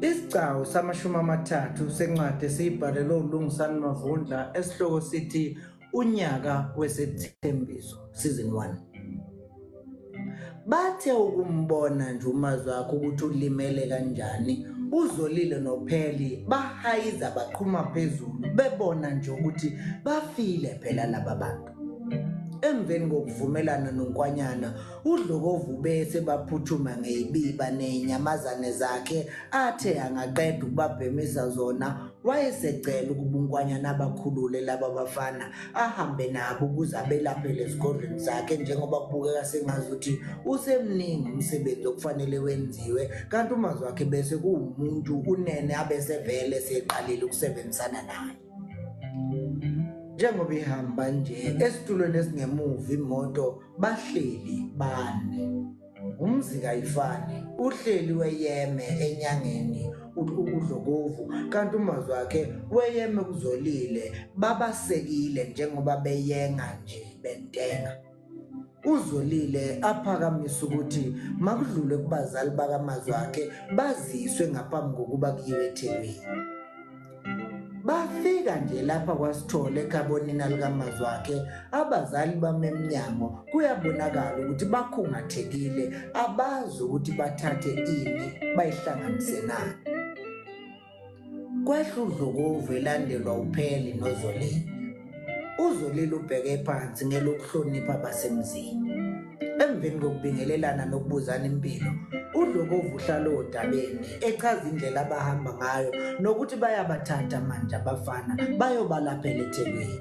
Isigcawu samashumi amathathu sencwadi esiyibhalelwe uLungisani Mavundla esihloko sithi Unyaka Wesethembiso Season 1. Bathe ukumbona nje umazwi akho ukuthi ulimele kanjani uZolile noPheli bahayiza baqhuma phezulu bebona nje ukuthi bafile phela laba bantu. Emveni kokuvumelana noNkwanyana uDlokovu bese baphuthuma ngeyibiba nezinyamazane zakhe athe angaqeda ukubabhemisa zona wayesecela ukuba uNkwanyana abakhulule laba bafana ahambe nabo ukuze abelaphele ezigodlweni zakhe njengoba kubukeka sengazuthi usemningi umsebenzi okufanele wenziwe kanti umazwi wakhe bese kuwumuntu unene abesevele seqalile ukusebenzisana naye. Njengoba ihamba nje esitulweni esingemuva imoto bahleli bane. Umzi kayifani uhleli weyeme enyangeni uDlokovu kanti umazwi wakhe weyeme kuzolile babasekile njengoba beyenga nje bentenga. Uzolile aphakamisa ukuthi makudlulwe kubazali bakaMazwakhe baziswe ngaphambi kokuba kuyiwe eThekwini. Bafika nje lapha kwaSithole ekhabonina likaMazwakhe abazali bame emnyango kuyabonakala ukuthi bakhungathekile abazi ukuthi bathathe ini bayihlanganise nani. Kwehla uDlokovu elandelwa uPheli noZolile. UZolile ubheke phansi ngelokuhlonipha abasemzini. Emveni kokubingelelana nokubuzana impilo, uDlokovu uhlala odabeni echaza indlela abahamba ngayo nokuthi bayabathatha manje abafana bayobalaphela eThekwini.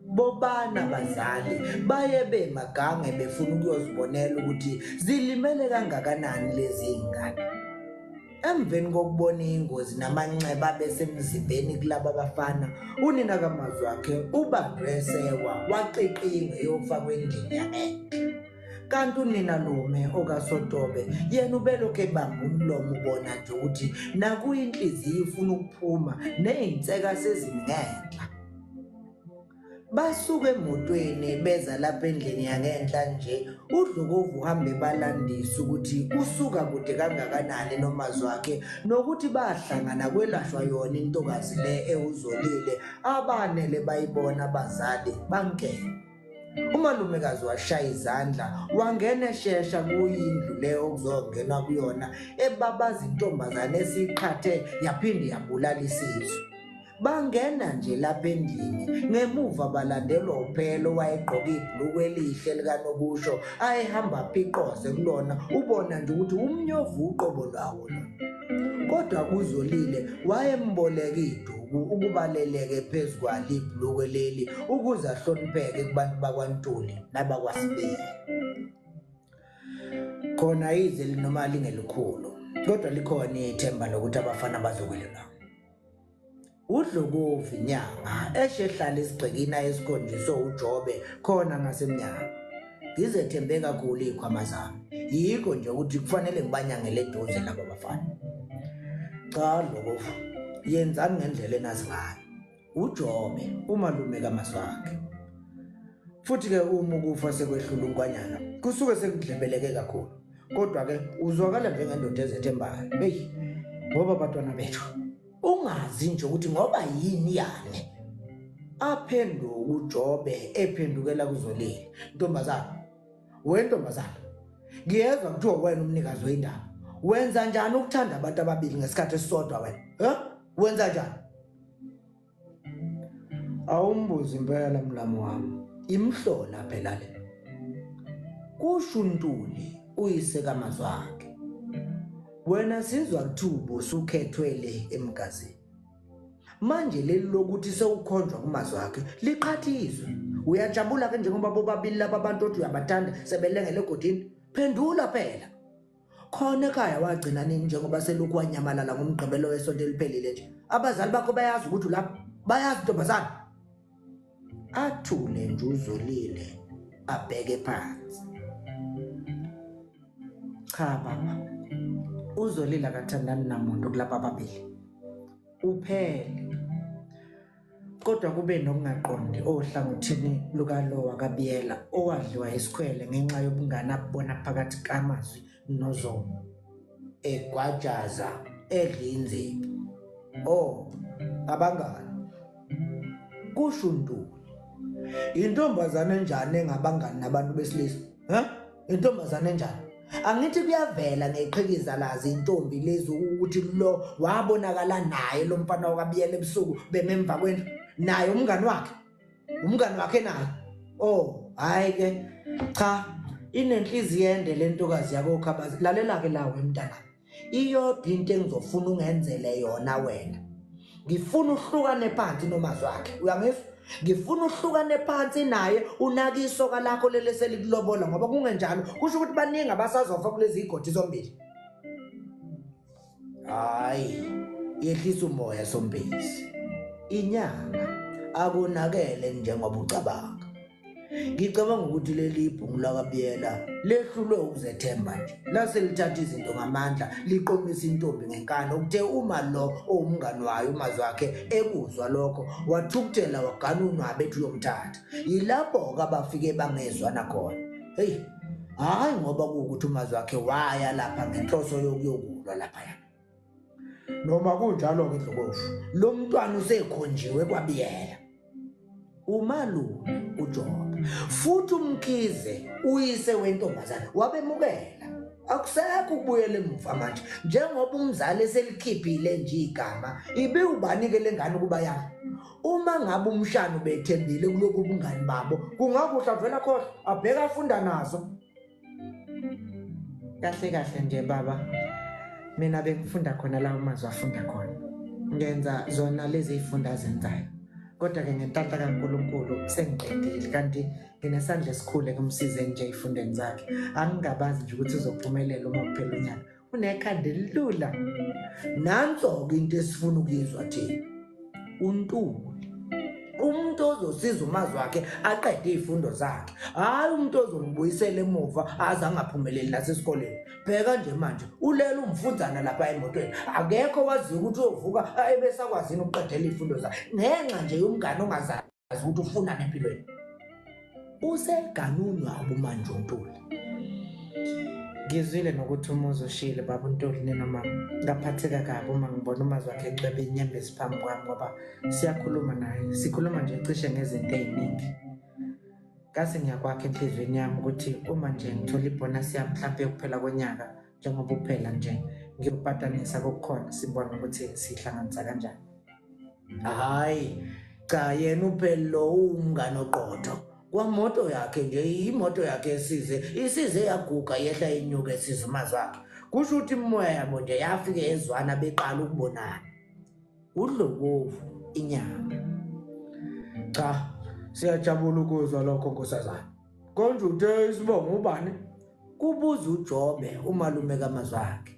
Bobana abazali baye bemagange befuna ukuyozibonela ukuthi zilimele kangakanani lezi zingane. Emveni kokubona ingozi namanxeba abesemzimbeni kulaba bafana, unina kaMazwakhe ubanjwe esewa waqiqinga eyofakwa endlini yangenhla. Kanti unina lume okaSotobe yena ubelokhu ebamba umlomo ubona nje ukuthi nakuyo inhliziyo ifuna ukuphuma nezinseka sezimi ngenhla. Basuka emotweni beza lapha endlini yangenhla nje uDlokovu uhambe ebalandisa ukuthi usuka kude kangakanani nomazwakhe nokuthi bahlangana kwelashwa yona intokazi le ewuzolile abanele bayibona abazali bangena. Umalumekazi washaya izandla wangena eshesha kuyindlu le okuzongenwa kuyona ebabaza intombazane esiqhathe yaphinde yabulala isizwe. Bangena nje lapha endlini ngemuva balandelwa uPhelo owayegqoke ibhuluku elihle likanokusho ayehamba aphiqoze kulona ubona nje ukuthi umnyovu uqobo lwawo lona. Kodwa kuZolile wayemboleka iduku ukubaleleke phezu kwalo ibhulukwe leli ukuze ahlonipheke kubantu bakwaNtuli nabakwaSibiya. Khona yize noma lingelikhulu kodwa likhona ithemba lokuthi abafana bazokwelulama. UDlokovu inyanga eshehlala esigxekini ayesikhonjiswe uJobe khona ngasemnyango. Ngizethembe kakhulu iy'khwama zami. Yikho nje ukuthi kufanele ngibanyangele eduze laba bafana. Cha Dlokovu, yenzani ngendlela enazi ngayo. UJobe umalume kaMazwakhe. Futhi-ke uma ukufa sekwehlula unkwanyana kusuke sekudlebeleke kakhulu. Kodwa-ke uzwakala njengendoda ezethembayo. Heyi, ngoba batwana bethu ungazi nje ukuthi ngoba yini yani aphenduka uJobe ephendukela kuZolile ntombazana we ntombazana ngiyezwa kuthiwa wena umnikazi wendaba wenza njani ukuthanda abantu ababili ngesikhathi esisodwa wena he wenza njani Awumbuzi impela mlamu wami. Imhlola phela le. Kusho uNtuli uyise kaMazwakhe. Wena sizwa kuthiwa ubusukhethwe le emgazini. Manje leli lokuthi sewukhonjwa kumazwakhe liqhathizwe. Uyajabula ke njengoba bobabili laba bantu othi uyabathanda sebelengele egodini? Phendula phela. Khona ekhaya wagcina nini njengoba selokhu wanyamalala ngoMgqibelo wesonto eliphelile nje? Abazali bakho bayazi ukuthi ulapha? Bayazi ntombazane? Athule nje uZolile abheke phansi. Cha baba, uZolile akathandani namuntu kulaba ababili. Uphele. Kodwa kube nokungaqondi ohlangothini lukalowa kaBiyela owadliwa isikhwele ngenxa yobungani abubona phakathi kaMazwi noZomo. Egwajaza edla inzipho. Oh, abangani. Kusho uNtuli. Intombazane enjani engabangani nabantu besilisa? Ha? Intombazane enjani? Angithi kuyavela ngeqhikiza lazi intombi lezi ukuthi lo wabonakala naye lo mfana wakabiyela ebusuku bememva kwendlu naye umngani wakhe. Umngani wakhe naye. Oh, hayi ke. Cha, inenhliziyo ende lentokazi yakokhabazi. Lalela ke lawe mntanami. Iyodwa into engizofuna ungenzele yona wena. Ngifuna uhlukane phansi nomazwi wakhe. Uyangizwa? Ngifuna uhlukane phansi naye unake isoka lakho leli selikulobola ngoba kungenjalo kusho ukuthi baningi abasazofa kulezi igodi zombili. Hayi, yehlisa umoya sombisi. Inyanga akonakele njengoba ucabanga. Ngicabanga ukuthi leli bhungu lakaBiyela lehlulwe ukuzethemba nje. Lase lithatha izinto ngamandla liqomisa intombi ngenkani okuthe uma lo owumngani wayo umazwi wakhe ekuzwa lokho wathukuthela wagana unwabe ethi uyomthatha. Yilapho-ke abafike bangezwana khona. Heyi, hhayi ngoba kuwukuthi umazwi wakhe waya lapha ngenhloso yokuyokulwa laphaya. Noma kunjalo-ke Dlokovu, lo mntwana usekhonjiwe kwaBiyela. Umalume uJobe futhi uMkhize uyise wentombazane wabemukela. Akusekho ukubuyela emuva manje njengoba umzali eselikhiphile nje igama ibe ubani-ke le ngane ukuba yami. Uma ngabe umshana ubethembile kulokhu bungani babo kungakuhle avele akhohlwe abheke afunda nazo. Kahle kahle nje baba, mina bengifunda khona la umazwi afunda khona, ngenza zona lezi iy'fundo azenzayo, kodwa-ke ngenhlanhla kaNkulunkulu sengiqedile, kanti nginesandla esikhulu ekumsizeni nje ey'fundweni zakhe. Angingabazi nje ukuthi uzophumelela uma kuphela unyaka, unekhanda elilula. Nanso-ke into esifuna ukuyizwa thina, uNtuli umuntu ozosiza umazi wakhe aqede iy'fundo zakhe, hhayi umuntu ozombuyisela emuva aze angaphumeleli nasesikoleni. Bheka nje manje ulele umfunzana lapha emotweni, akekho waziyo ukuthi uyovuka ebesakwazini ukuqedela iy'fundo zakhe ngenxa nje yomngane ongazazi ukuthi ufunani empilweni. Useganunwabo manje uNtuli. Ngizwile nokuthi umuzi ushile baba uNtuli ninomama. Ngaphatheka kabi uma ngibona umazwi wakhe ecwebe inyembezi phambi kwami ngoba siyakhuluma naye. Sikhuluma nje cishe ngezinto ey'ningi. Ngase ngiyakwakha enhliziyweni yami ukuthi uma nje ngithola ibhonasi yami mhlampe yokuphela konyaka njengoba uphela nje ngiyopatanisa kokukhona sibone ukuthi sihlanganisa kanjani. Hayi cha, yena uphela lo uwumngane oqotho. Kwamoto yakhe nje, imoto yakhe esize isize yaguga yehla inyuka esize umazwi akhe. Kusho ukuthi imimoya yabo nje yafike ezwana beqala ukubonana. Udlokovu inyama. Cha, siyajabula ukuzwa lokho nkosazana. Konje uthe isibongo ubani? Kubuza uJobe umalume kaMazwakhe.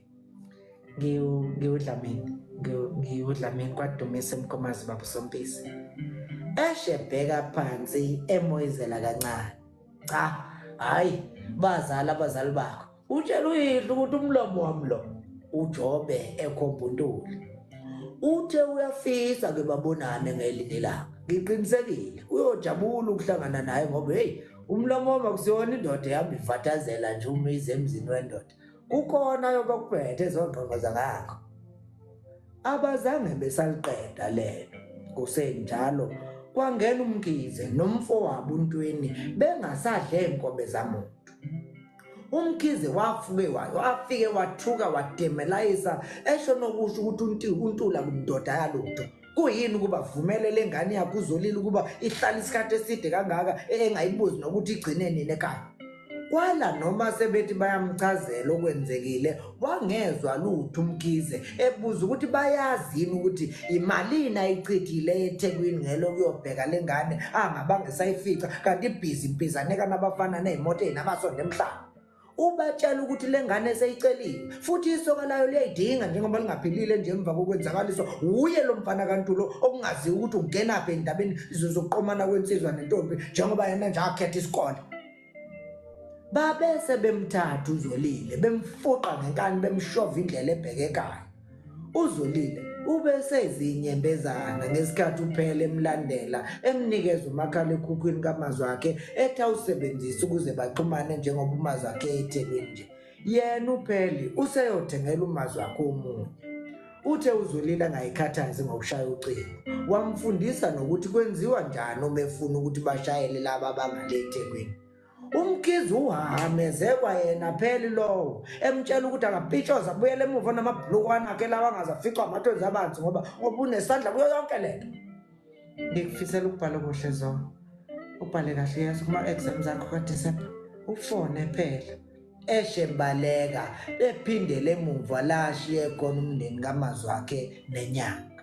Ngiwudlamini, ngiwudlamini kwaDumisa eMkhomazi baba uSompisi. Eshe bheka phansi emoyizela kancane. Cha, hayi bazala abazali bakho. Utshela uyihlo ukuthi umlomo wami lo. uJobe ekhomba uNtuli. Uthe uyafisa ke babonane ngelinye ilanga. Ngiqinisekile uyojabula ukuhlangana naye ngoba hey umlomo wami akusiyona indoda ehamba ivathazela nje uma ize emzini wendoda. Kukhona yobakuphethe ezongqongqoza ngakho. Abazange besaliqeda lelo. Kusenjalo kwangena uMkhize nomfowabo uNtweni bengasadle nkobe zamuntu. UMkhize wafuke wafike wathuka wademelayisa esho nokusho ukuthi uNtula kundoda yalutho. Kuyini ukuba vumele le ngane yakhe uZolile ukuba ihlale isikhathi eside kangaka engayibuzi nokuthi igcine nini ekhaya? Kwala noma sebethi bayamchazela okwenzekile wangezwa lutho uMkhize ebuza ukuthi bayazi yini ukuthi imalini ayichithile eThekwini ngelo kuyobheka le ngane angabange sayifica kanti ibhizi impizaneka nabafana ney'moto ey'namasondo emhlaba. Ubatshela ukuthi le ngane seyicelile futhi isoka layo liyayidinga njengoba lingaphilile nje emva kokwenzakaliswa wuye lo mfana kaNtulo okungaziwa ukuthi ungenaphi endabeni zokuqomana kwensizwa nentombi njengoba yena nje akhetha isikole. Babese bemthatha uZolile bemfuqa ngenkani bemshova indlela ebheke ekhaya. UZolile ubesezinyembezana ngesikhathi uphela emlandela emnikeza umakhalekhukhwini kamazwi akhe ethi awusebenzise ukuze baxhumane njengoba umazwi akhe eThekwini nje. Yena uPheli useyothengela umazwi akhe omunye. Uthe uZwelile angayikhathazi ngokushaya ucingo. Wamfundisa nokuthi kwenziwa njani uma efuna ukuthi bashayele laba abangale eThekwini. UMkhize uhahameze kwayena phela lowo emtshela ukuthi angapitshoza abuyele emuva namabhulukwana akhe lawa angaze aficwa amathonzi abanzi ngoba ngoba unesandla kuyo yonke lento. Ngikufisela ukubhala okuhle zo. Ubhale kahle yazi kuma-exams akho kaDisemba. Ufone phela. Eshe baleka ephindele emuva la ashiye khona umndeni kaMazwakhe nenyanga.